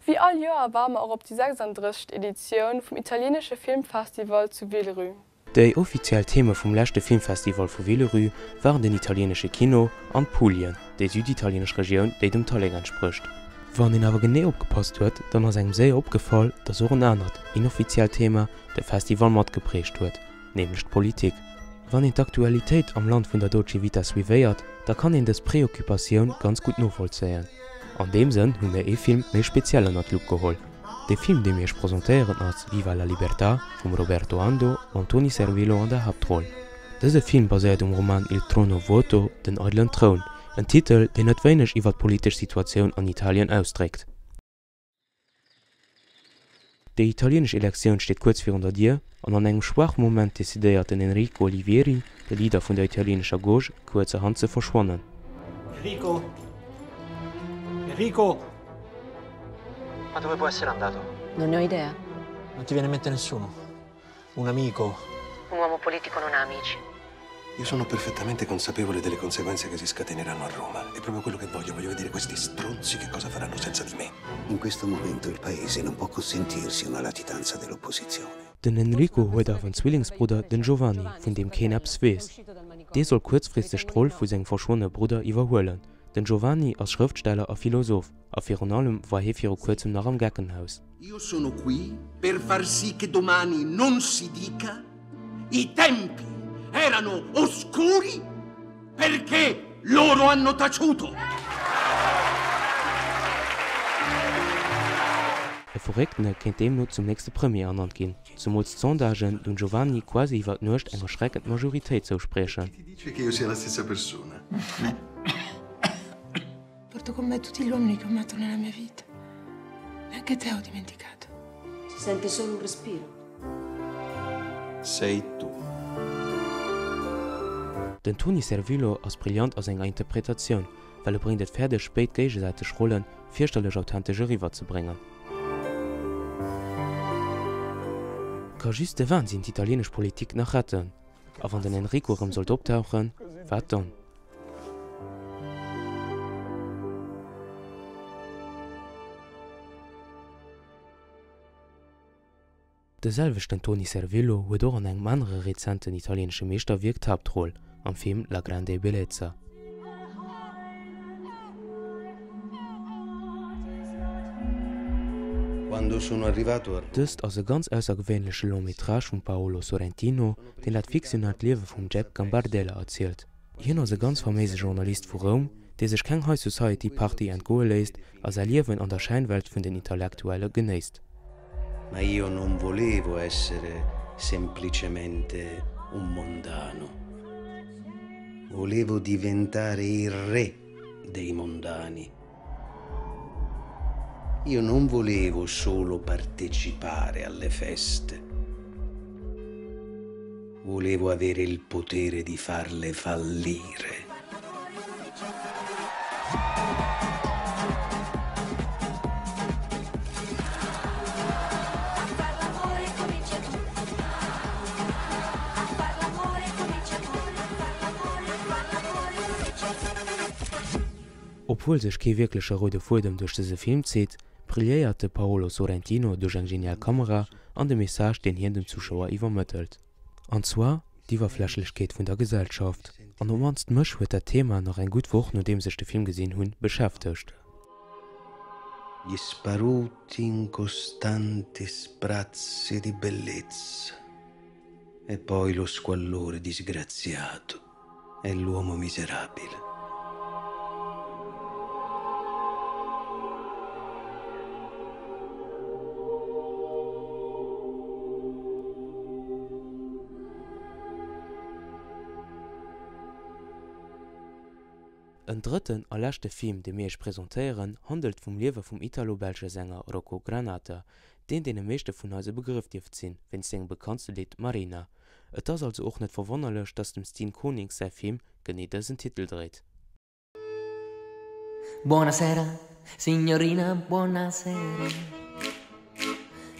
Wéi all Joer ware mer och op déi 36. Editioun vum italienesche Filmfestival zu Villerupt. Déi offiziell Theme vum leschte Filmfestival vu Villerupt waren den italienesche Kino an Pulien, déi süditalienesch Regioun, déi dem Tallek entsprécht. Wann een awer genee opgepasst huet, dann ass engem séier opgefall, datt och en anert, inoffiziellt Thema de Festival matgeprägt huet, nämlech d'Politik. Wann een d'Aktualitéit am Land vun der Dolce Vita suivéiert, da kann een dës Preoccupatioun ganz gutt novollzéien. An deem Sënn hu mir ee Film méi speziell ënnert d'Lupp geholl. De Film, dee mir iech presentéieren ass Viva la Libertà vum Roberto Ando mam Toni Servillo an der Haaptroll. Dëse Film baséiert um Roman Il trono vuoto, Den eidelen Troun, en Titel, deen net wéineg iwwer d'politesch Situatioun an Italien ausdréckt. Déi italienesch Elektioun steet kuerz virun der Dier an an engem schwaache Moment decidéiert den Enrico Olivieri, de Leader vun der italienescher Gauche, kuerzerhand ze verschwannen. Enrico! Enrico! Ma dove può essere andato? Non ne ho idea. Non ti viene in mente nessuno? Un amico? Un uomo politico non ha amici. Io sono perfettamente consapevole delle conseguenze che si scateneranno a Roma. È proprio quello che voglio. Voglio vedere questi stronzi che cosa faranno senza di me. In questo momento il paese non può consentirsi una latitanza dell'opposizione. Den Enrico huet awer en Zwillingsbrudder, den Giovanni, vun deem keen eppes weess. Dee soll kuerzfristeg d'Roll vu sengem verschwonnene Brudder iwwerhuelen. Den Giovanni ass Schrëftsteller a Philosoph, a virun allem war hie viru kuerzem nach am Geckenhaus. Io sono qui per far sì che domani non si dica I tempi erano oscuri perché loro hanno taciuto. E Verrécktene kéint deemno zum nächste Premier ernannt ginn, zumools d'Sondagen dem Giovanni quasi iwwer d'Nuecht eng erschreckend Majoritéit zouspriechen. Porto con me tutti gli uomini che ho amato nella mia vita. Neanche te ho dimenticato. Si sente solo un respiro. Sei tu. Den Toni Servillo ass brillant a senger Interpretatioun, well e bréngt et fäerdeg béid géigesäiteg Rollen fierchterlech authentesch eriwwer ze bréngen. Ka just de Wahnsinn d'italieenesch Politik nach retten? A wann den Enrico erëm sollt optauchen, wat dann? De selwechten Toni Servillo huet och an engem anere rezenten italieenesche Meeschterwierk d'Haaptroll, am Film La grande bellezza. Dëst ass e ganz aussergewéinleche Long métrage vum Paolo Sorrentino, deen dat fiktionellt Liewe vum Jep Gambardella erzielt. Hien ass e ganz faméise Journalist vu Roum, dee sech keng High Society Party entgoe léisst a säi Liewen an der Schäinwelt vun den Intellektuelle genéisst. Ma io non volevo essere semplicemente un mondano. Volevo diventare il re dei mondani. Io non volevo solo partecipare alle feste. Volevo avere il potere di farle fallire. Obwuel sech kee wierkleche roude Fuedem duerch dëse Film zitt, brilléiert de Paolo Sorrentino duerch eng genial Kamera an de Message, deen hien dem Zuschauer iwwermëttelt. An zwar d'Iwwerflächlechkeet vun der Gesellschaft. An op mannst mech huet dat Thema nach eng gutt Woch nodeems ech de Film gesinn hunn, beschäftegt. Gli sparuti incostanti sprazzi di bellezza e poi lo squallore disgraziato e l'uomo miserabile. En drëtten a leschte Film, dee mir iech presentéieren, handelt vum Liewe vum italo-belsche Sänger Rocco Granata, deen deene meeschte vun eis e Begrëff dierft sinn, wéinst sengem bekanntste Lidd Marina. Et ass also och net verwonnerlech, dass dem Stijn Coninx säi Film genee dësen Titel dréit. Buonasera, signorina, buonasera.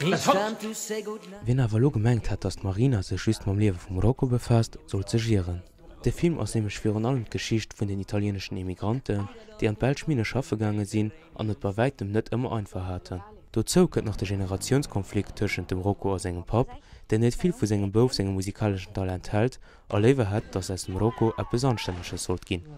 It's time to say goodnight. Wien awer elo gemengt hat, dass d'Marina sech just mam Liewe vum Rocco befaasst, sollt sech ieren. De Film ass nämlech virun allem d'Geschicht vun den italieeneschen Immigranten, déi an d'belsch Minne schaffe gaange sinn an et bei wäitem net ëmmer einfach haten. Dozou kënnt nach de Generatiounskonflikt tëschent dem Rocco a sengem Papp, deen net vill vu sengem Bouf sengem musikaleschen Talent hält a léiwer hätt, datt aus dem Rocco eppes Anstänneges sollt ginn.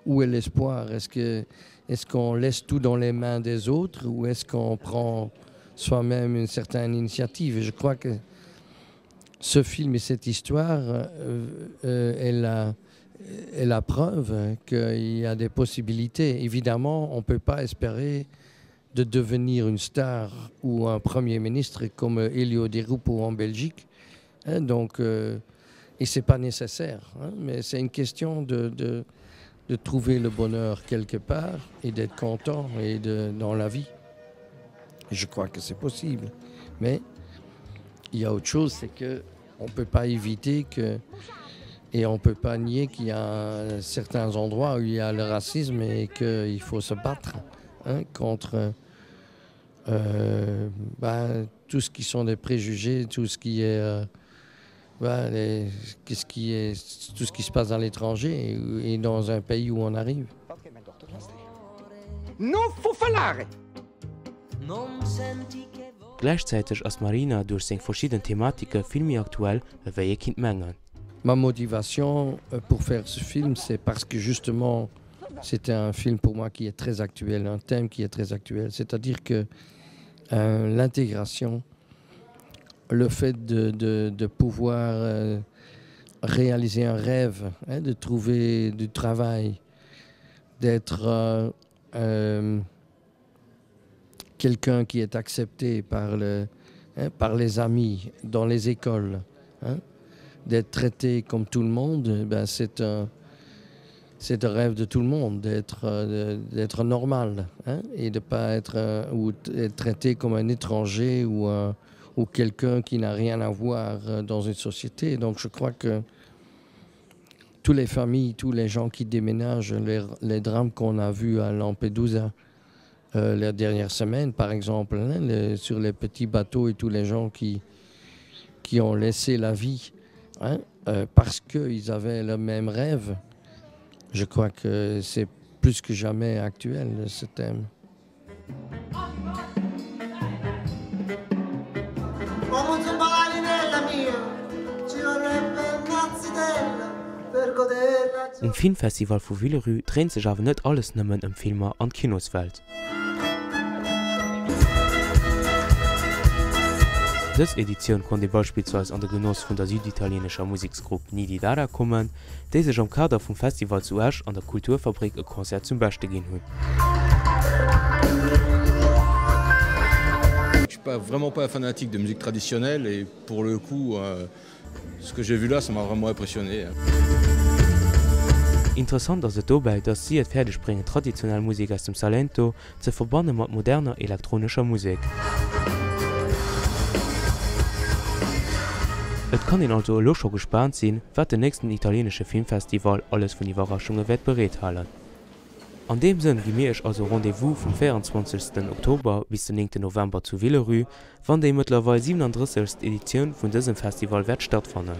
Où est l'espoir? Est-ce que est-ce qu'on laisse tout dans les mains des autres ou est-ce qu'on prend soi-même une certaine initiative? Et je crois que ce film et cette histoire euh, euh, est la, est la preuve qu'il y a des possibilités. Évidemment, on ne peut pas espérer de devenir une star ou un premier ministre comme Elio Di Rupo en Belgique. Hein, donc, euh, et ce n'est pas nécessaire, hein, mais c'est une question de, de, de trouver le bonheur quelque part et d'être content et de, dans la vie. Je crois que c'est possible. Mais il y a autre chose, c'est que on ne peut pas éviter que et on ne peut pas nier qu'il y a certains endroits où il y a le racisme et qu'il faut se battre hein, contre euh, ben, tout ce qui sont des préjugés, tout ce qui est euh, ben, les, ce qui est tout ce qui se passe à l'étranger et, et dans un pays où on arrive. Non fuffelare! Gläichzäiteg ass d'Marina duerch seng verschidden Thematike vill méi aktuell ewéi ee kinnt mengen. Ma motivation euh, pour faire ce film, c'est parce que justement c'était un film pour moi qui est très actuel, un thème qui est très actuel, c'est-à-dire que euh, l'intégration, le fait de, de, de pouvoir euh, réaliser un rêve, hein, de trouver du travail, d'être euh, euh, quelqu'un qui est accepté par, le, hein, par les amis dans les écoles, hein, d'être traité comme tout le monde, ben c'est un, c'est un rêve de tout le monde d'être euh, d'être normal hein, et de pas être euh, ou être traité comme un étranger ou un, ou quelqu'un qui n'a rien à voir euh, dans une société. Donc je crois que toutes les familles, tous les gens qui déménagent, les, les drames qu'on a vus à Lampedusa euh, la dernière semaine, par exemple, hein, les, sur les petits bateaux et tous les gens qui, qui ont laissé la vie hein, euh, parce qu'ils avaient le même rêve, je crois que c'est plus que jamais actuel ce thème. Um Filmfestival vu Villerupt dréint sech awer net alles nëmmen ëm Filmer an d'Kinoswelt. Dës Editioun konnt ee beispillsweis an de Genoss vun der süditalienescher Museksgrupp Nidi Dada kommen, déi sech am Kader vum Festival zu Esch an der Kulturfabrik e Concert zum Beschte ginn hunn. Je suis pas vraiment pas fanatique de musique traditionnelle et pour le coup euh, ce que j'ai vu là ça m'a vraiment impressionné. Interessant ass et dobäi, dass si et fäerdeg bréngen traditionell Musek aus dem Salento ze verbanne mat moderner elektronescher Musek. Et kann een also elo scho gespaant sinn, wat den nächsten italienesche Filmfestival alles vun Iwwerraschunge wäert bereethalen. An deem Sënn gi mir iech also Rendez-vous vum 24 Oktober bis den 9 November zu Villerupt, wann déi mëttlerweil 37. Editioun vun dësem Festival wäert stattfannen.